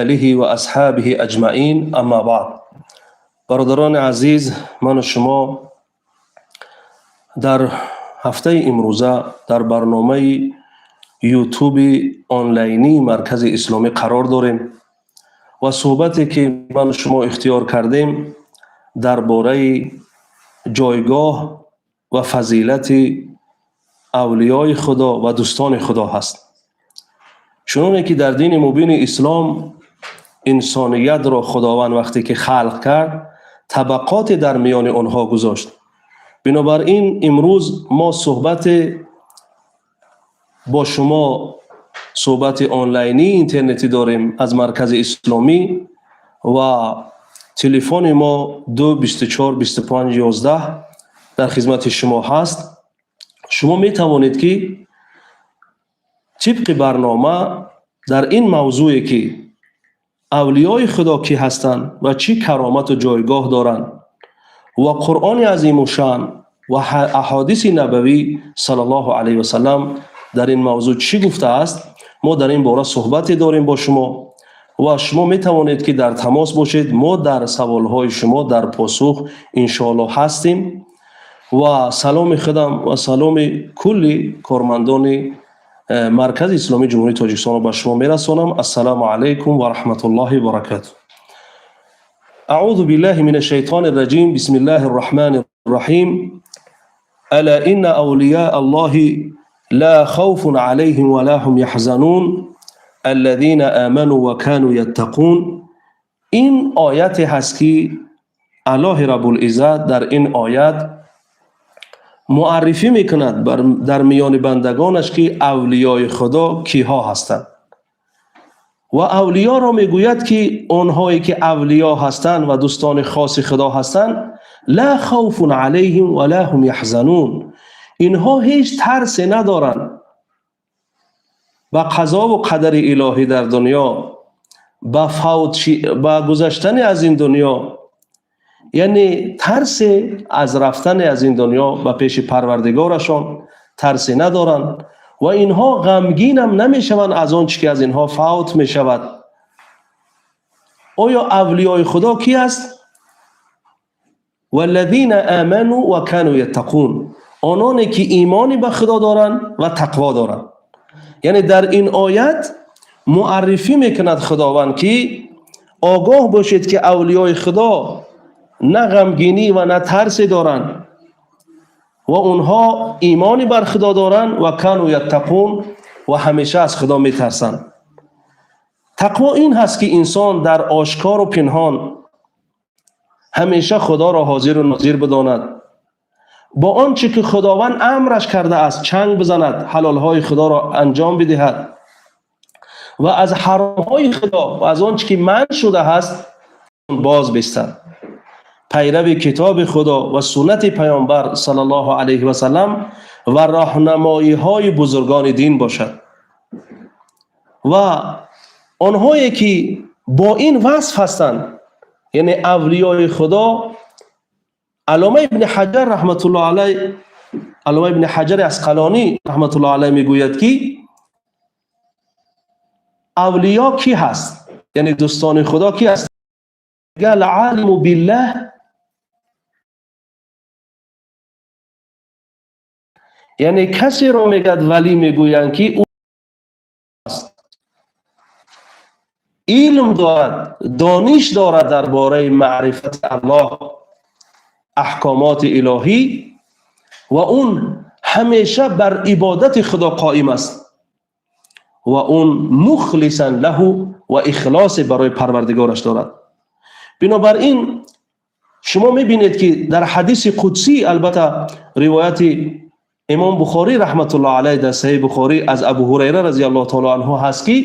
آله وأصحابه أجمعين أما بعد. Бародарони азиз, ману шумо дар ҳафтаи имрӯза дар барномаи Ютуби онлайнии Маркази Исломӣ қарор дорем ва суҳбате, ки ману шумо ихтиёр кардем, дар бораи ҷойгоҳ ва фазилати авлиёи Худо ва дӯстони Худо ҳаст. Чуноне ки дар дини мубини Ислом инсониятро Худованд вақте ки халқ кард, табақоте дар миёни онҳо гузошт. Бинобар ин имрӯз мо суҳбате бо шумо, суҳбати онлайнии интернетӣ дорем аз Маркази Исломӣ ва телефони мо 2 24 25 11 дар хизмати шумо ҳаст. Шумо метавонед, ки тибқи барнома дар ин мавзӯе, ки авлиёи Худо кӣ ҳастанд ва чӣ каромату ҷойгоҳ доранд ва Қуръони азимушшаън ва аҳодиси набавӣ саллаллоҳу алайҳи васалам дар ин мавзӯъ чӣ гуфтааст, мо дар ин бора суҳбате дорем бо шумо ва шумо метавонед, ки дар тамос бошед. Мо дар саволҳои шумо дар посух иншоаллоҳ ҳастем ва саломи худам ва саломи кулли кормандони Маркази Исломии Ҷумҳурии Тоҷикистонро ба шумо мерасонам. Ассалому алайкум ва раҳматуллоҳи ва баракатуҳ. أعوذ بالله من الشيطان الرجيم، بسم الله الرحمن الرحيم. ألا إن أولياء الله لا خوف عليهم ولا هم يحزنون الذين آمنوا وكانوا يتقون. Ин ояте ҳаст, ки Аллоҳи Раббулиззат дар ин оят муаррифӣ мекунад дар миёни бандагонаш, ки авлиёи Худо киҳо ҳастанд, ва авлиёро мегӯяд, ки онҳое ки авлиё ҳастанд ва дӯстони хоси Худо ҳастанд, لا خوف عليهم ولا هم يحزنون, инҳо ҳеҷ тарсе надоранд ба қазову қадари илоҳӣ дар дунё, ба фавт, ба гузаштани аз ин дунё, яъне тарсе аз рафтане аз ин дунё ба пеши Парвардигорашон тарсе надоранд ва инҳо ғамгинам намешаванд аз он чӣ ки аз инҳо фавт мешавад. Оё авлиёи Худо кӣ аст? والذين آمنوا وكانوا يتقون, ононе ки имони ба Худо доранд ва тақво доранд. Яъне дар ин оят муаррифӣ мекунад Худованд, ки огоҳ бошед, ки авлиёи Худо на ғамгинӣ ва на тарсе доранд ва онҳо имони бар Худо доранд, وكانوا يتقون, ва ҳамеша аз Худо метарсанд. Тақво ин ҳаст, ки инсон дар ошкору пинҳон ҳамеша Худоро ҳозиру нозир бидонад, бо он чӣ ки Худованд амраш кардааст чанг бизанад, ҳалолҳои Худоро анҷом бидиҳад ва аз ҳаромҳои Худо ва аз он чӣ ки манъ шудааст боз бистад, пайрави китоби Худо ва суннати Паёмбар саллаллоҳу алайҳи васалам ва роҳнамоиҳои бузургони дин бошад. Ва онҳое ки бо ин васф ҳастанд, яъне авлиёи Худо, Аллома Ибни Ҳаҷар раҳматуллоҳ алай, Аллома Ибни Ҳаҷари Асқалонӣ раҳматуллоҳ алай мегӯяд, ки авлиё кӣ ҳаст, яъне дӯстони Худо кӣ ҳаст? العالم بالله, яъне касеро мегӯяд, валӣ мегӯянд, ки ӯ аст, илм дорад, дониш дорад дар бораи маърифати Аллоҳ, аҳкомоти илоҳӣ, ва он ҳамеша бар ибодати Худо қоим аст ва он مخلصا له, ва ихлосе барои Парвардигораш дорад. Бинобар ин шумо мебинед, ки дар ҳадиси қудсӣ, албатта ривояти Имом Бухорӣ раҳматуллоҳ алайҳ дар Саҳиҳи Бухорӣ аз Абу Ҳурайра разияллоҳу таоло анҳу ҳаст, ки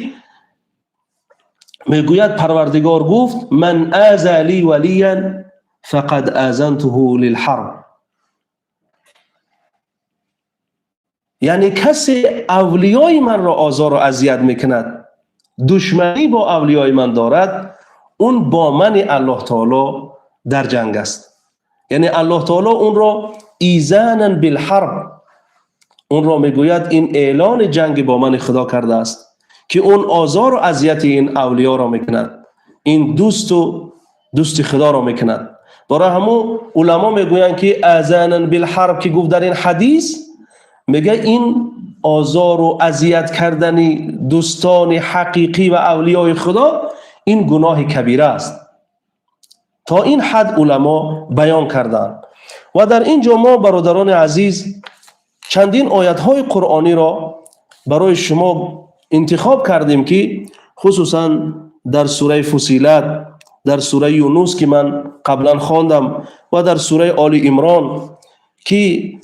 мегӯяд: Парвардигор гуфт: من آذى لي وليا فقد آذنته للحرب. Яъне касе авлиёи манро озору азият мекунад, душманӣ бо авлиёи ман дорад, он бо мани Аллоҳ таоло дар ҷанг аст. Яъне Аллоҳ таоло онро إيذانا بالحرب, онро мегӯяд, ин эълони ҷанги бо мани Худо кардааст. ки он озору азияти ин авлиёро мекунад, ин дӯсту дӯсти Худоро мекунад. Барои ҳамун уламо мегӯянд, ки آذانا بالحرب ки гуфт дар ин ҳадис, мега, ин озору азият кардани дӯстони ҳақиқӣ ва авлиёи Худо, ин гуноҳи кабира аст. То ин ҳад уламо баён карданд. Ва дар ин ҷо мо, бародарони азиз, чандин оятҳои қуръониро барои шумо интихоб кардем, ки хусусан дар сураи Фусилат, дар сураи Юнус, ки ман қаблан хондам, ва дар сураи Оли Имрон, ки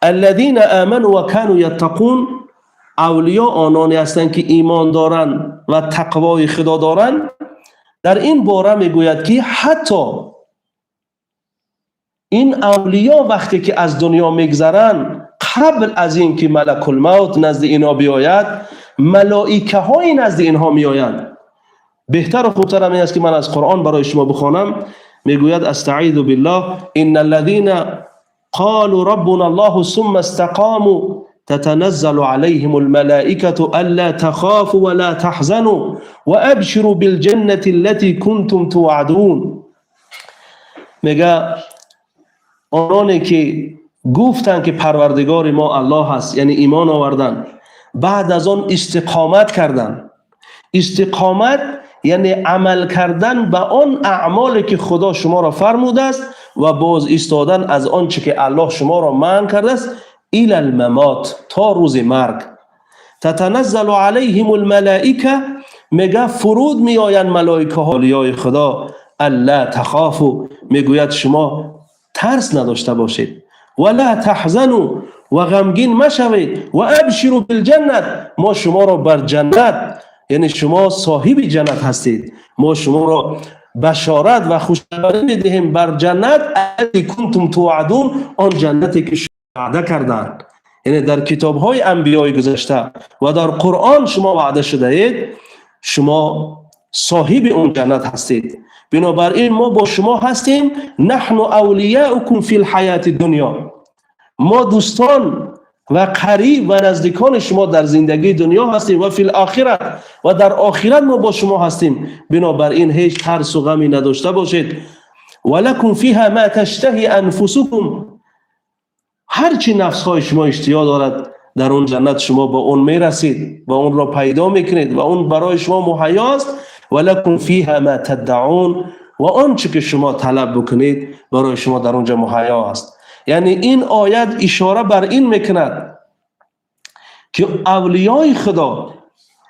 الذين آمنوا وكانوا يتقون, авлиё ононе ҳастанд, ки имон доранд ва тақвои Худо доранд. Дар ин бора мегӯяд, ки ҳатто ин авлиё вақте ки аз дунё мегзаранд, қабл аз ин ки малакулмавт назди инҳо биёяд, малоикаҳои назди инҳо меоянд. Беҳтару хубтар ҳам ин аст, ки ман аз Қуръон барои шумо бихонам. Мегӯяд: أستعيذ بالله، إن الذين قالوا ربنا الله ثم استقاموا تتنزل عليهم الملائكة ألا تخافوا ولا تحزنوا وأبشروا بالجنة التي كنتم توعدون. Мега, ононе ки гуфтанд, ки Парвардигори мо Аллоҳ аст, яъне имон оварданд, баъд аз он истиқомат карданд. Истиқомат яъне амал кардан ба он аъмоле, ки Худо шуморо фармудааст, ва боз истодан аз он чӣ ки Аллоҳ шуморо манъ кардааст, إلى الممات, то рӯзи марг. تتنزل عليهم الملائكة, мега, фуруд меоянд малоикаҳо, авлиёи Худо. ألا تخافوا, мегӯяд, шумо тарс надошта бошед, ولا تحزنوا, ва ғамгин машавед, وأبشروا بالجنة, мо шуморо бар ҷаннат, яъне шумо соҳиби ҷаннат ҳастед, мо шуморо башорат ва хушхабарӣ медиҳем бар ҷаннат, التي كنتم توعدون, он ҷаннате, ки ваъда карданд, яъне дар китобҳои анбиёи гузашта ва дар Қуръон шумо ваъда шудаед, шумо соҳиби он ҷаннат ҳастед. Бинобар ин мо бо шумо ҳастем. نحن أولياؤكم في الحياة الدنيا, мо дӯстон ва қариб ва наздикони шумо дар зиндагии дунё ҳастем, وفي الآخرة, ва дар охират мо бо шумо ҳастем. Бинобар ин ҳеҷ тарсу ғаме надошта бошед. ولكم فيها ما تشتهي أنفسكم, ҳар чӣ нафсҳои шумо иштиҳо дорад, дар он ҷаннат шумо ба он мерасед ва онро пайдо мекунед ва он барои шумо муҳайё аст. ولكم فيها ما تدعون, ва он чӣ ки шумо талаб бикунед, барои шумо дар он ҷо муҳайё аст. Яъне ин оят ишора бар ин мекунад, ки авлиёи Худо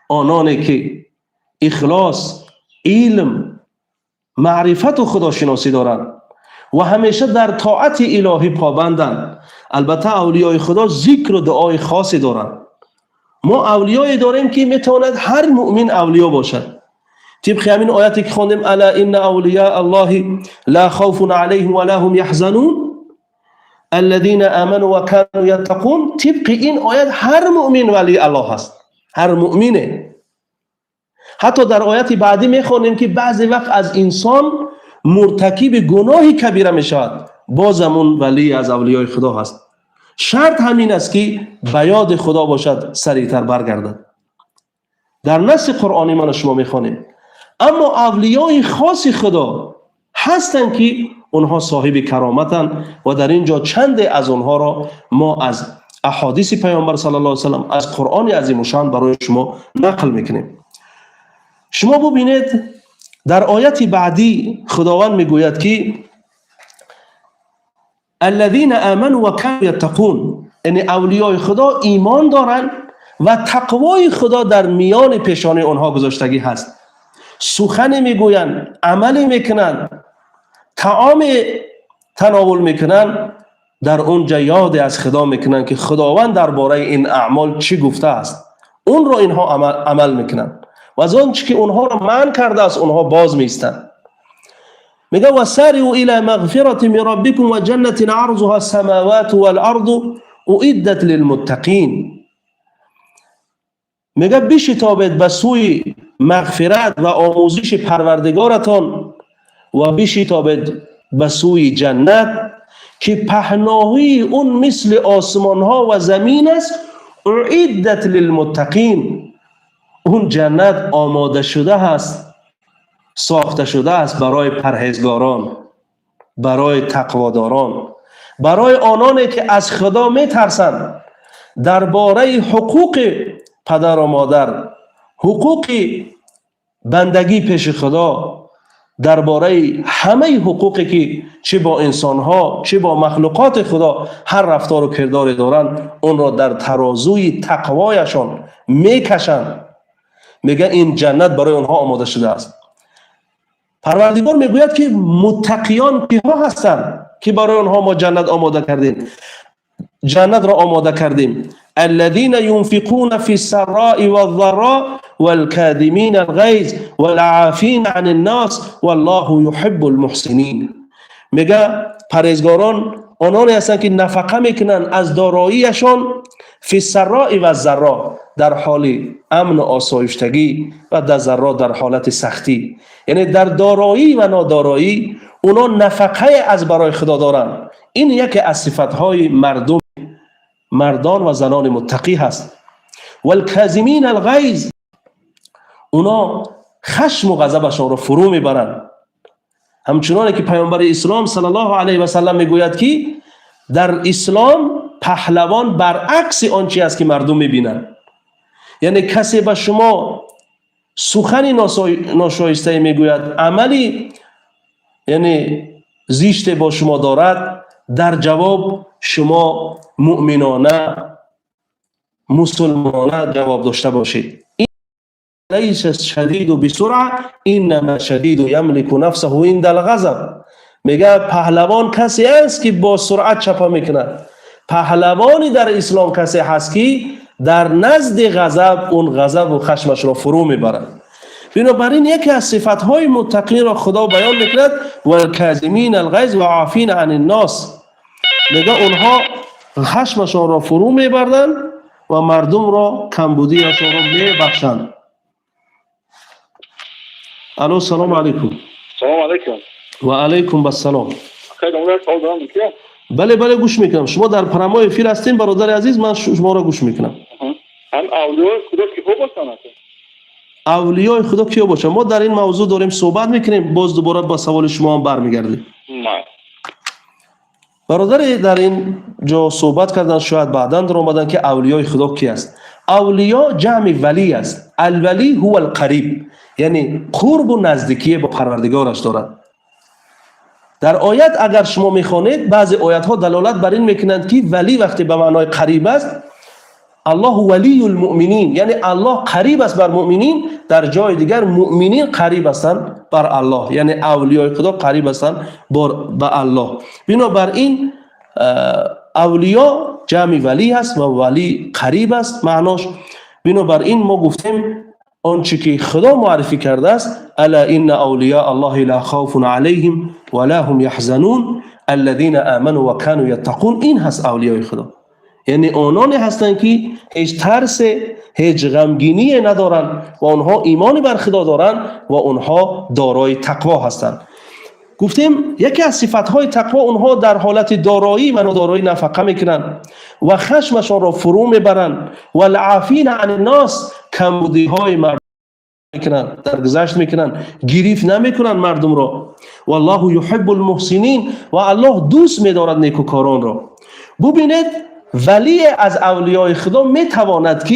ононе ки ихлос, илм, маърифату худошиносӣ доранд ва ҳамеша дар тоати илоҳӣ побанданд. Албатта, авлиёи Худо зикру дуои хосе доранд. Мо авлиёе дорем, ки метавонад ҳар муъмин авлиё бошад. Тибқи ҳамин ояте, ки хондем: ألا إن أولياء الله لا خوف عليهم ولا هم يحزنون الذين آمنوا وكانوا يتقون. Тибқи ин оят ҳар муъмин валии Аллоҳ аст, ҳар муъмине. Ҳатто дар ояти баъдӣ мехонем, ки баъзе вақт аз инсон муртакиби гуноҳи кабира мешавад, бозам он валӣ аз авлиёи Худо ҳаст. Шарт ҳамин аст, ки ба ёди Худо бошад, сариътар баргардад. Дар насси қуръонӣ мана шумо мехонем. Аммо авлиёи хоси Худо ҳастанд, ки онҳо соҳиби кароматанд, ва дар ин ҷо чанде аз онҳоро мо аз аҳодиси Паёмбар صلى الله عليه وسلم, аз Қуръони азимушшаън барои шумо нақл мекунем. Шумо бубинед, дар ояти баъдӣ Худованд мегӯяд, ки الذين آمنوا وكانوا يتقون, яъне авлиёи Худо имон доранд ва тақвои Худо дар миёни пешонаи онҳо гузоштагӣ ҳаст. Сухане мегӯянд, амале мекунанд, таоме тановул мекунанд, дар он ҷа ёде аз Худо мекунанд, ки Худованд дар бораи ин аъмол чӣ гуфтааст, онро инҳо амал мекунанд ва аз он чӣ ки онҳоро манъ кардааст, онҳо боз меистанд. Мега: وسارعوا إلى مغفرة من ربكم وجنة عرضها السماوات والأرض أعدت للمتقين. Мега, бишитобед ба сӯи мағфират ва омӯзиши Парвардигоратон ва бишитобед ба сӯи ҷаннат, ки паҳноҳии он мисли осмонҳо ва замин аст. أعدت للمتقين. Он ҷаннат омода шуда ҳаст, сохта шуда аст барои парҳезгорон, барои тақводорон, барои ононе ки аз Худо метарсанд, дар бораи ҳуқуқи падару модар, ҳуқуқи бандагӣ пеши Худо, дар бораи ҳамаи ҳуқуқе ки чӣ бо инсонҳо, чӣ бо махлуқоти Худо ҳар рафтору кирдоре доранд, онро дар тарозуи тақвояшон мекашанд. Мегӯяд, ин ҷаннат барои онҳо омода шудааст. Парвардигор мегӯяд, ки муттақиён киҳо ҳастанд, ки барои онҳо мо ҷаннат омода кардем, ҷаннатро омода кардем? الذين ينفقون في السراء والضراء والكاظمين الغيظ والعافين عن الناس والله يحب المحسنين. Мега, парҳезгорон ононе ҳастанд, ки нафақа мекунанд аз дороияшон في السراء والضراء, дар ҳоли амну осоиштагӣ ва дар зарро, дар ҳолати сахтӣ, яъне дар дороӣ ва нодороӣ оно нафақае аз барои Худо доранд. Ин яке аз сифатҳои мардум, мардон ва занони муттақӣ ҳаст. والكاظمين الغيظ, اونا خشم و غضبشان را فرو میبرند. همچنانه که پیامبر اسلام صلی الله علیه و سلم میگوید که در اسلام پهلوان برعکس آنچه است که مردم میبینند. یعنی کسی به شما سخنی ناشایسته میگوید، عملی یعنی زشت با شما دارد، در جواب شما مؤمنانه، مسلمانه جواب داشته باشید. ليس الشديد بالسرعة إنما الشديد يملك نفسه عند الغضب. میگه پهلوان کسی است که با سرعت چپا میکند؟ پهلوانی در اسلام کسی هست که در نزد غضب اون غضب و خشمش را فرو میبرد. بنابراین یکی از صفتهای متقین را خدا بیان میکند: والکاظمین الغیظ و عافین عن الناس. میگه اونها خشمشان را فرو میبردند و مردم را کمبودیشان را میبخشند. الو، سلام علیکم. سلام علیکم. و علیکم السلام. خیلی عمر سوال دارم که بله، گوش میکنم. شما در прямой эфир هستین برادر عزیز، من شما را گوش میکنم. هم اولیاء خدا کی خوب باشن؟ اولیای خدا کیا باشن؟ ما در این موضوع داریم صحبت میکنیم، باز دوباره با سوال شما هم برمیگردیم. نه. برادر در این جا صحبت کردن، شاید بعدا در آمدن که اولیای خدا کی است. اولیا جمع ولی است. الولی هو القریب، یعنی قرب و نزدیکی با پروردگارش دارد. در آیت اگر شما میخوانید، بعضی آیت ها دلالت بر این میکنند که ولی وقتی به معنای قریب است، الله ولی المؤمنین، یعنی الله قریب است بر مؤمنین. در جای دیگر مؤمنین قریب هستند بر الله، یعنی اولیای خدا قریب هستند به الله. بنابراین اولیا جمع ولی هست و ولی قریب است معناش. بنابراین ما گفتیم آنچه که خدا معرفی کرده است: الا ان اولیاء الله لا خوف علیهم ولا هم يحزنون الذين آمنوا وكانوا يتقون. این هست اولیای خدا، یعنی آنانی هستند که هیچ ترس، هیچ غمگینی ندارند و آنها ایمان بر خدا دارند و آنها دارای تقوا هستند. گفتیم یکی از صفتهای تقوا، اونها در حالت دارایی و نادارایی نفقه میکنند و خشمشان را فرو میبرند و العافین عن الناس، کمبودی های مردم میکنند، درگذشت میکنند، گریف نمیکنند مردم را. والله یحب المحسنین، و الله دوست میدارد نیکوکاران را. ببینید، ولی از اولیای خدا میتواند که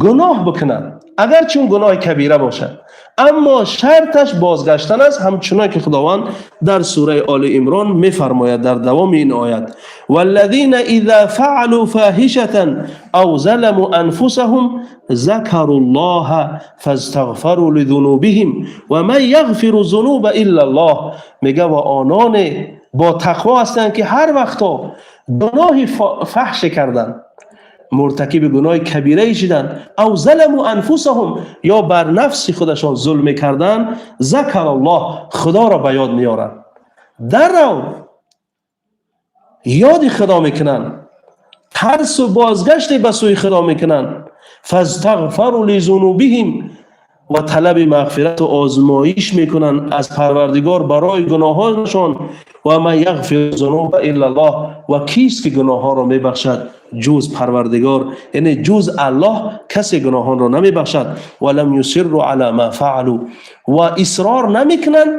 گناه بکند، اگر چون گناه کبیره باشد، اما شرطش بازگشتن است، همچنان که خداوند در سوره آل عمران میفرماید در دوام این آیت: والذین اذا فعلوا فاحشة او ظلموا انفسهم ذكروا الله فاستغفروا لذنوبهم ومن یغفر الذنوب الا الله. میگه و آنان با تقوا هستند که هر وقتا گناه فحش کردند، مرتکب گناه کبیره شدن، او ظلموا انفسهم، یا بر نفس خودشان ظلم کردن، ذکر الله، خدا را به یاد میارن، در رو یاد خدا میکنن، ترس و بازگشت به سوی خدا میکنن، فاستغفروا لذنوبهم، Ва талаби мағфирату озмоиш мекунанд аз Парвардигор барои гуноҳонашон. Ва ман яғфиру зунуба иллаллоҳ, ва кист ки гуноҳҳоро мебахшад ҷуз Парвардигор? Яъне ҷуз Аллоҳ касе гуноҳонро намебахшад. Ва лам юсирру ала ма фаалу, ва исрор намекунанд,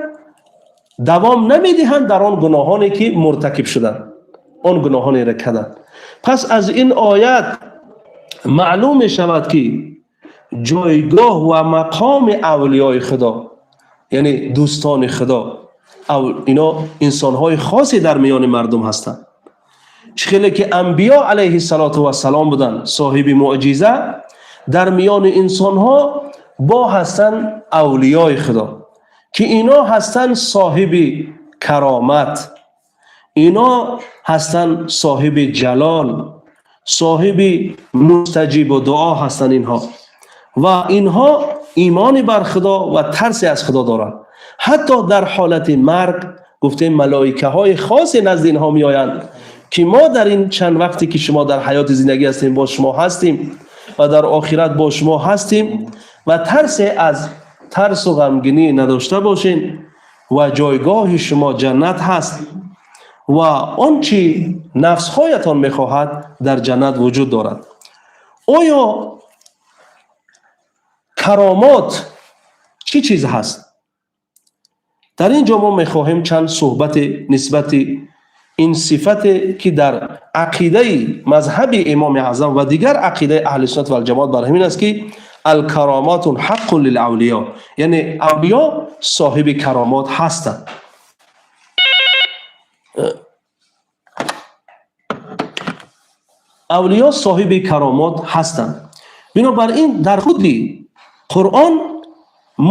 давом намедиҳанд дар он гуноҳоне ки муртакиб шуданд, он гуноҳонеро карданд. Пас аз ин оят маълум мешавад, ки ҷойгоҳ ва мақоми авлиёи Худо, яъне дӯстони Худо, ино инсонҳои хосе дар миёни мардум ҳастанд. Чӣ хеле ки анбиё алайҳиссалоту вассалом буданд соҳиби муъҷиза, дар миёни инсонҳо бо ҳастанд авлиёи Худо, ки ино ҳастанд соҳиби каромат, ино ҳастанд соҳиби ҷалол, соҳиби мустаҷибу дуо ҳастанд инҳо. Ва инҳо имони бар Худо ва тарсе аз Худо доранд. Ҳатто дар ҳолати марг, гуфтем, малоикаҳои хосе назди инҳо меоянд, ки мо дар ин чанд вақте ки шумо дар ҳаёти зиндагӣ ҳастем, бо шумо ҳастем ва дар охират бо шумо ҳастем ва тарсе аз тарсу ғамгинӣ надошта бошед ва ҷойгоҳи шумо ҷаннат ҳаст ва он чи нафсҳоятон мехоҳад дар ҷаннат вуҷуд дорад. Оё каромот чӣ чиз ҳаст? Дар ин ҷо мо мехоҳем чанд суҳбате нисбати ин сифате, ки дар ақидаи мазҳаби Имоми Аъзам ва дигар ақидаи аҳли суннат валҷамоат бар ҳамин аст, ки алкаромату ҳаққун лилавлиё, яъне авлиё соҳиби каромот ҳастанд. Авлиё соҳиби каромот ҳастанд. Бинобар ин дар худи Қуръон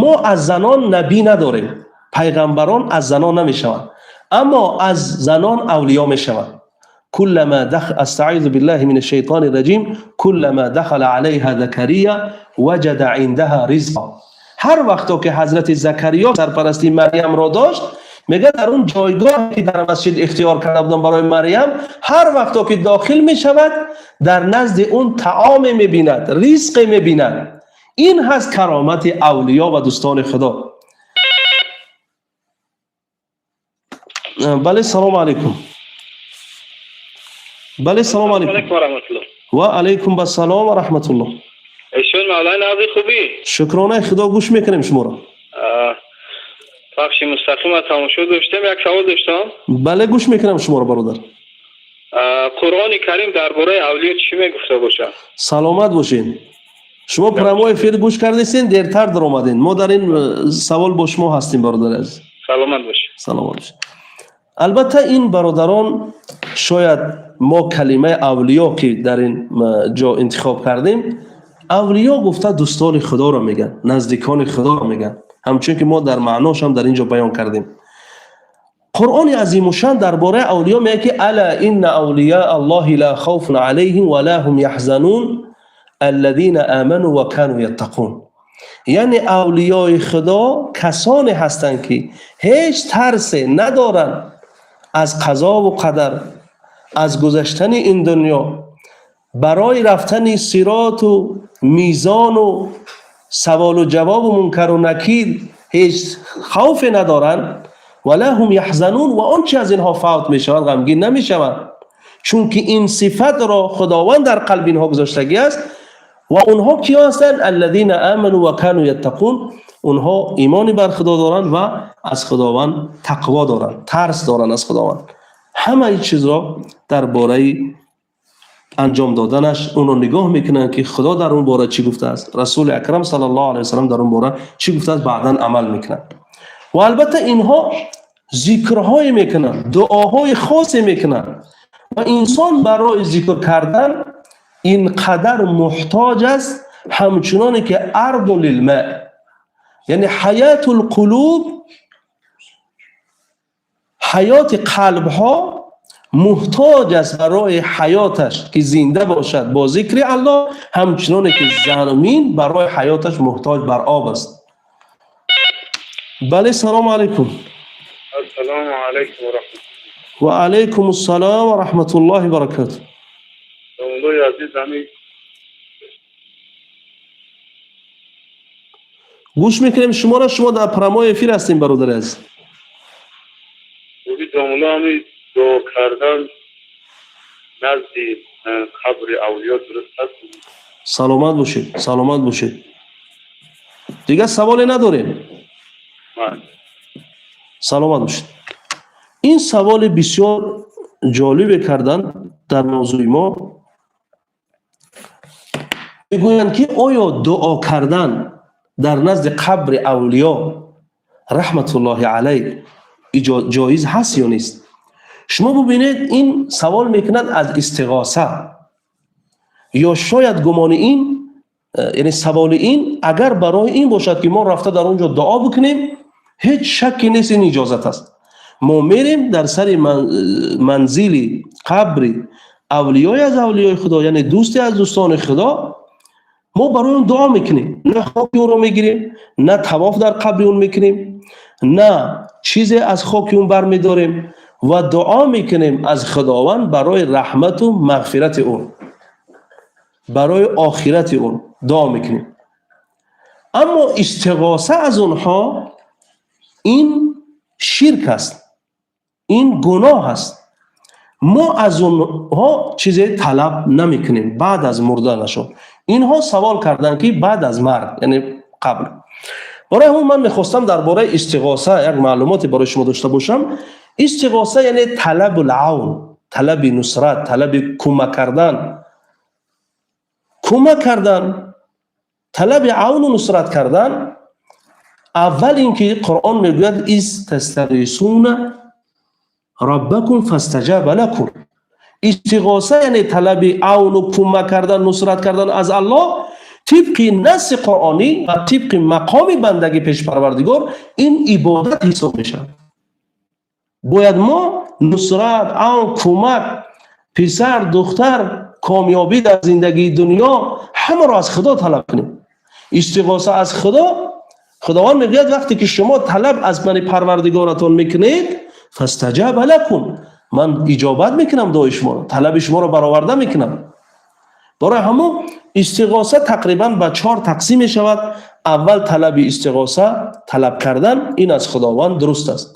мо аз занон набӣ надорем, пайғамбарон аз занон намешаванд, аммо аз занон авлиё мешаванд. كلما دخل، استعيذ بالله من الشيطان الرجيم، كلما دخل عليها زكريا وجد عندها رزقا. Ҳар вақто ки ҳазрати Закариё сарпарастии Марьямро дошт, мегӯяд, дар он ҷойгоҳе ки дар масҷид ихтиёр карда будам барои Марьям, ҳар вақто ки дохил мешавад, дар назди он таоме мебинад, ризқе мебинад. Ин ҳаст каромати авлиё ва дӯстони Худо. Бале, салому алайкум. Бале, салому алайкум. Ва алайкум ассалом ва раҳматуллоҳ. Эшон мавлои нази хубӣ? Шукронаи Худо, гӯш мекунем шуморо. Пахши мустақима тамошо доштем, як савол доштам. Бале, гӯш мекунам шуморо, бародар. Қуръони Карим дар бораи авлиё чӣ мегуфта бошад? Саломат бошед. Шумо прямой эфир гӯш кардесен, дертар даромадем. Мо дар ин савол бо шумо ҳастем, бародари азиз. Саломат бошед. Саломат бошед. Албатта, ин бародарон, шояд мо калимаи авлиё ки дар ин ҷо интихоб кардем, авлиё гуфта дӯстони Худоро мегӯянд, наздикони Худоро мегӯянд, ҳамчун ки мо дар маъношам дар ин ҷо баён кардем. Қуръони азимушшан дар бораи авлиё мегӯяд, ки ألا إن أولياء الله لا خوف عليهم ولا هم يحزنون الذين آمنوا وكانوا يتقون. Яъне авлиёи Худо касоне ҳастанд, ки ҳеҷ тарсе надоранд аз қазову қадар, аз гузаштани ин дунё, барои рафтани сироту мизону саволу ҷавобу мункару накир ҳеҷ хавфе надоранд. ولا هم يحزنون, ва он чи аз инҳо фавт мешавад, ғамгин намешаванд, чунки ин сифатро Худованд дар қалби инҳо гузоштагӣ аст. Ва онҳо киё ҳастанд? الذين آمنوا وكانوا يتقون. Онҳо имони бар Худо доранд ва аз Худованд тақво доранд, тарс доранд аз Худованд. Ҳамаи чизро дар бораи анҷом доданаш онро нигоҳ мекунанд, ки Худо дар он бора чӣ гуфтааст, Расули Акрам саллаллоҳу алайҳи васаллам дар он бора чӣ гуфтааст, баъдан амал мекунанд. Ва албатта инҳо зикрҳое мекунанд, дуоҳои хосе мекунанд ва инсон барои зикр кардан ин қадар муҳтоҷ аст, ҳамчуноне ки الأرض للماء, яъне حياة القلوب, ҳаёти қалбҳо муҳтоҷ аст барои ҳаёташ, ки зинда бошад, бо зикри Аллоҳ, ҳамчуноне ки замин барои ҳаёташ муҳтоҷ бар об аст. Бале, салому алайкум. Ассалому алайкум ва раҳматуллоҳ. Ва алайкум ассалом ва раҳматуллоҳи баракатуҳ. Домуллои азиз, ҳамин Гӯш мекунем шуморо, шумо дар прямой эфир ҳастем, бародари азиз. Хуби домулло, ҳами дуо кардан назди қабри авлиё дуруст аст? Саломат бошед, саломат бошед. Дигар саволе надорем? Саломат бошед. Ин саволи бисёр ҷолибе кардан дар мавзӯи мо. Мегӯянд, ки оё дуо кардан дар назди қабри авлиё раҳматуллоҳи алайҳ ҷоиз ҳаст ё нест? Шумо бубинед, ин савол мекунад аз истиғоса ё шояд гумони ин, яъне саволи ин агар барои ин бошад, ки мо рафта дар он ҷо дуо бикунем, ҳеҷ шакке нест, ин иҷозат аст. Мо мерем дар сари манзили қабри авлиёи аз авлиёи Худо, яъне дӯсте аз дӯстони Худо, мо барои он дуо мекунем, на хоки онро мегирем, на тавоф дар қабри он мекунем, на чизе аз хоки он бармедорем ва дуо мекунем аз Худованд барои раҳмату мағфирати ӯ, барои охирати ӯ дуо мекунем. Аммо истиғоса аз онҳо ин ширк аст, ин гуноҳ аст. Мо аз онҳо чизе талаб намекунем баъд аз мурданашон. Инҳо савол карданд, ки баъд аз марг, яъне қабл. Барои ҳамон ман мехостам дар бораи истиғоса як маълумоте барои шумо дошта бошам. Истиғоса яъне талабул авн, талаби нусрат, талаби кӯмак кардан, кӯмак кардан, талаби авну нусрат кардан. Аввал ин ки Қуръон мегӯяд: إذ تستغيثون ربكم فاستجاب لكم. Истиғоса, яъне талаби авну кӯмак кардан, нусрат кардан аз Аллоҳ, тибқи насси қуръонӣ ва тибқи мақоми бандагӣ пеши Парвардигор ин ибодат ҳисоб мешавад. Бояд мо нусрат, авн, кӯмак, писар, духтар, комёбӣ дар зиндагии дунё, ҳамаро аз Худо талаб кунем. Истиғоса аз Худо. Худованд мегӯяд: вақте ки шумо талаб аз мани Парвардигоратон мекунед, فاستجاب لكم, ман иҷобат мекунам дуои шуморо, талаби шуморо бароварда мекунам. Барои ҳамон истиғоса тақрибан ба чор тақсим мешавад. Аввал, талаби истиғоса, талаб кардан ин аз Худованд дуруст аст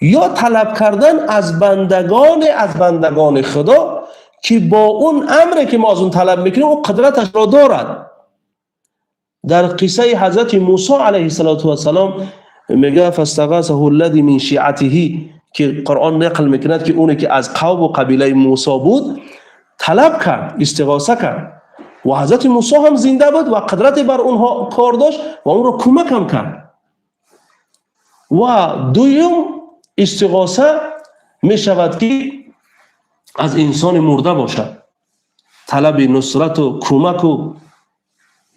ё талаб кардан аз бандагони Худо, ки бо он амре ки мо аз он талаб мекунем, ӯ қудраташро дорад. Дар қиссаи ҳазрати Мусо алайҳиссалоту вассалом мегӯяд: فاستغاثه الذي من شيعته, ки Қуръон нақл мекунад, ки оне ки аз қавму қабилаи Мусо буд, талаб кард, истиғоса кард ва ҳазрати Мусо ҳам зинда буд ва қудрате бар онҳо кор дошт ва онро кӯмак ҳам кард. Ва дуюм, истиғоса мешавад, ки аз инсони мурда бошад, талаби нусрату кӯмаку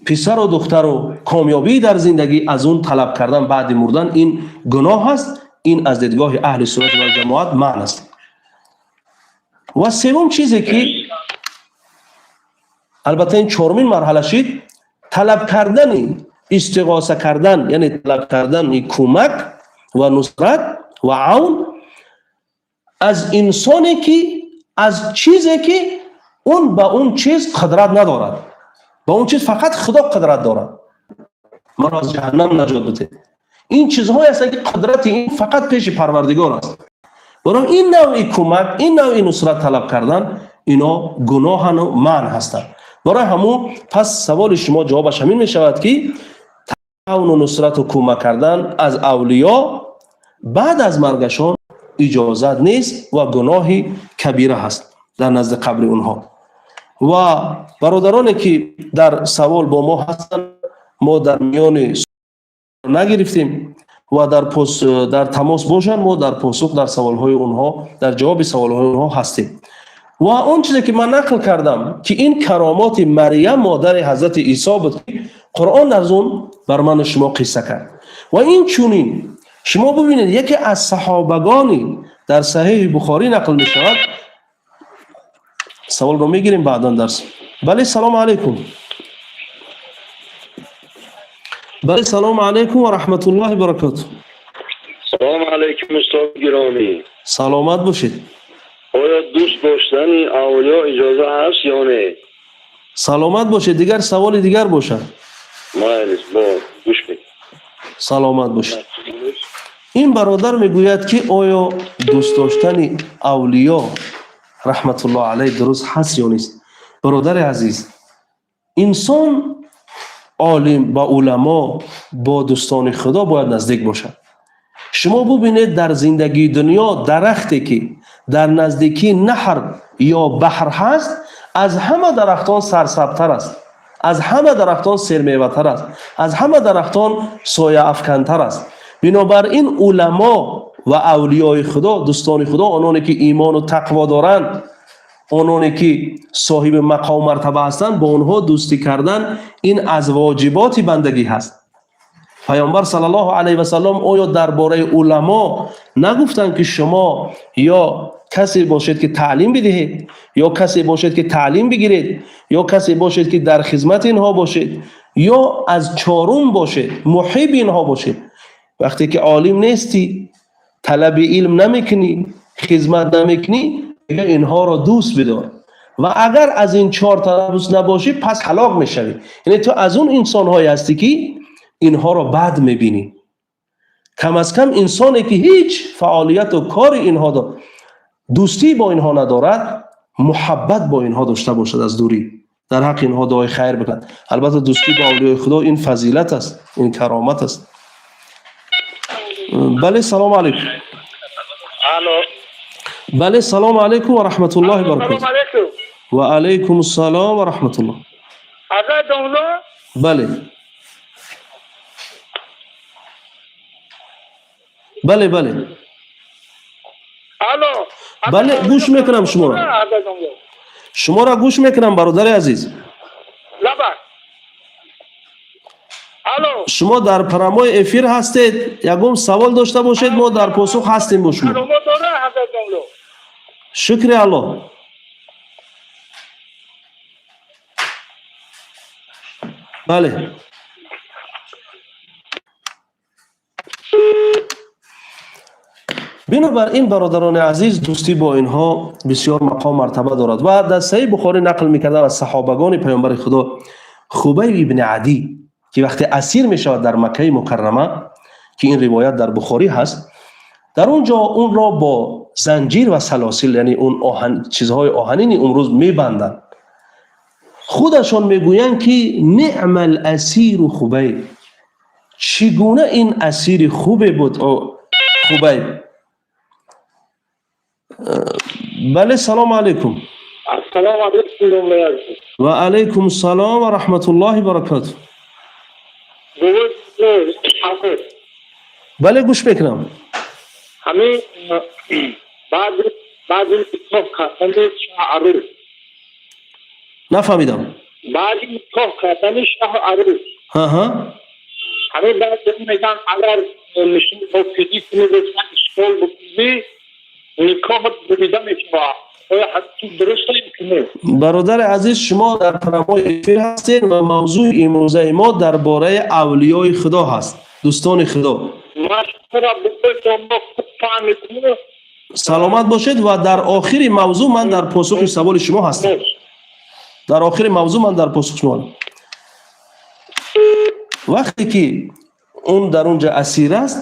писару духтару комёбӣ дар зиндагӣ аз он талаб кардан баъди мурдан ин гуноҳ аст. Ин аз дидгоҳи аҳли суннат вал ҷамоат манъ аст. Ва севум чизе ки, албатта, ин чорумин марҳала шид, талаб кардани истиғоса кардан, яъне талаб кардани кӯмак ва нусрат ва авн аз инсоне ки, аз чизе ки он ба он чиз қудрат надорад, ба он чиз фақат Худо қудрат дорад. Маро аз ҷаҳаннам наҷот бидед, ин чизҳое ҳастанд, ки қудрати ин фақат пеши Парвардигор аст. Барои ин навъи кӯмак, ин навъи нусрат талаб кардан, ино гуноҳану манъ ҳастанд. Барои ҳамун пас саволи шумо ҷавобаш ҳамин мешавад, ки авну нусрату кӯмак кардан аз авлиё баъд аз маргашон иҷозат нест ва гуноҳи кабира ҳаст дар назди қабри онҳо. Ва бародароне ки дар савол бо мо ҳастанд, мо дар миёни нагирифтем ва дар тамос бошанд, мо дар посух дар саволҳои онҳо, дар ҷавоби саволҳои онҳо ҳастем. Ва он чизе ки ман нақл кардам, ки ин каромоти Марьям, модари ҳазрати Исо буд, ки Қуръон аз он бар ману шумо қисса кард. Ва ин чунин шумо бубинед, яке аз саҳобагони, дар Саҳеҳи Бухорӣ нақл мешавад. Саволро мегирем баъдан дарс. Бале, салому алайкум. Бале, салому алайкум ва раҳматуллоҳи баракоту. Салому алайкум, устод гиромӣ. Саломат бошед. Оё дӯст доштани авлиё иҷоза ҳаст ё не? Саломат бошед. Дигар саволи дигар бошад. Майлис, бо гӯш мекунем. Саломат бошед. Ин бародар мегӯяд, ки оё дӯст доштани авлиё раҳматуллоҳ алайҳ дуруст ҳаст ё нест? Бародари азиз, инсон олим ба уламо, бо дӯстони Худо бояд наздик бошад. Шумо бубинед, дар зиндагии дунё дарахте ки дар наздикии наҳр ё баҳр ҳаст, аз ҳама дарахтон сарсабтар аст, аз ҳама дарахтон сермеватар аст, аз ҳама дарахтон сояафкантар аст. Бинобар ин уламо ва авлиёи Худо, дӯстони Худо, ононе ки имону тақво доранд, ононе ки соҳиби мақому мартаба ҳастанд, бо онҳо дӯстӣ кардан ин аз воҷиботи бандагӣ ҳаст. Паёмбар саллаллоҳу алайҳи васаллам оё дар бораи уламо нагуфтанд, ки шумо ё касе бошед, ки таълим бидиҳед, ё касе бошед, ки таълим бигиред, ё касе бошед, ки дар хизмати инҳо бошед, ё аз чорум бошед, муҳиби инҳо бошед? Вақте ки олим нестӣ, талаби илм намекунӣ, хизмат намекунӣ, дигар инҳоро дӯст бидор. Ва агар аз ин чор тараф набошӣ, пас ҳалок мешавӣ. Яъне ту аз он инсонҳое ҳастӣ, ки инҳоро бад мебинӣ. Кам аз кам инсоне ки ҳеҷ фаъолияту кори инҳо, дӯстӣ бо инҳо надорад, муҳаббат бо инҳо дошта бошад, аз дурӣ дар ҳаққи инҳо дуои хайр бикунад. Албатта, дӯстӣ бо авлиёи Худо ин фазилат аст, ин каромат аст. Бале, салому алайкум. Алло. Бале, салому алайкум ва раҳматуллоҳи баракату. Салом алейкум. Ва алайкум ассалом ва раҳматуллоҳ. Ҳазрат домла? Бале, бале, бале. Алло. Бале, гӯш мекунам шуморо. Ҳазрат домла. Шуморо гӯш мекунам, бародари азиз. Лаба. Алло. Шумо дар прямой эфир ҳастед. Ягон савол дошта бошед, мо дар посух ҳастем бо шумо. Саломат дора, ҳазрат домла? Шукри Аллоҳ. Бале. Бинобар ин, бародарони азиз, дӯстӣ бо инҳо бисёр мақом мартаба дорад. Ва дар Саҳиҳи Бухорӣ нақл мекарданд аз саҳобагони паёмбари Худо Хубайб ибни Адӣ, ки вақте асир мешавад дар Маккаи Мукаррама, ки ин ривоят дар Бухорӣ ҳаст, дар он ҷо онро бо занҷир ва салосил, яъне он оҳан, чизҳои оҳанини имрӯз, мебанданд. Худашон мегӯянд, ки неъмал асиру Хубайб, чӣ гуна ин асири хубе буд Хубайб. Бале, салому алайкум. Ассалому алейкум, домла азиз. Ва алайкум ассалом ва раҳматуллоҳи баракату. Бале, гӯш мекунам. Ҳамин баъди никоҳ кардани шоҳ арӯс. Нафаҳмидам. Баъди никоҳ кардани шоҳ арӯс. Ҳаҳа. Ҳамин баъд мегӯянд, агар ҳофизӣ кунӣ, ишкол бикунӣ, никоҳ бурида мешавад. Оё ҳадиси дуруст ё не? Бародари азиз, шумо дар прямой эфир ҳастед ва мавзӯи имрӯзаи мо дар бораи авлиёи Худо ҳаст, дӯстони Худо. Ман шуморо бо хуб фаҳмидам. Саломат бошед. Ва дар охири мавзӯъ ман дар посухи саволи шумо ҳастам. Дар охири мавзӯъ ман дар посух шумо. Вақте ки он дар он ҷо асир аст.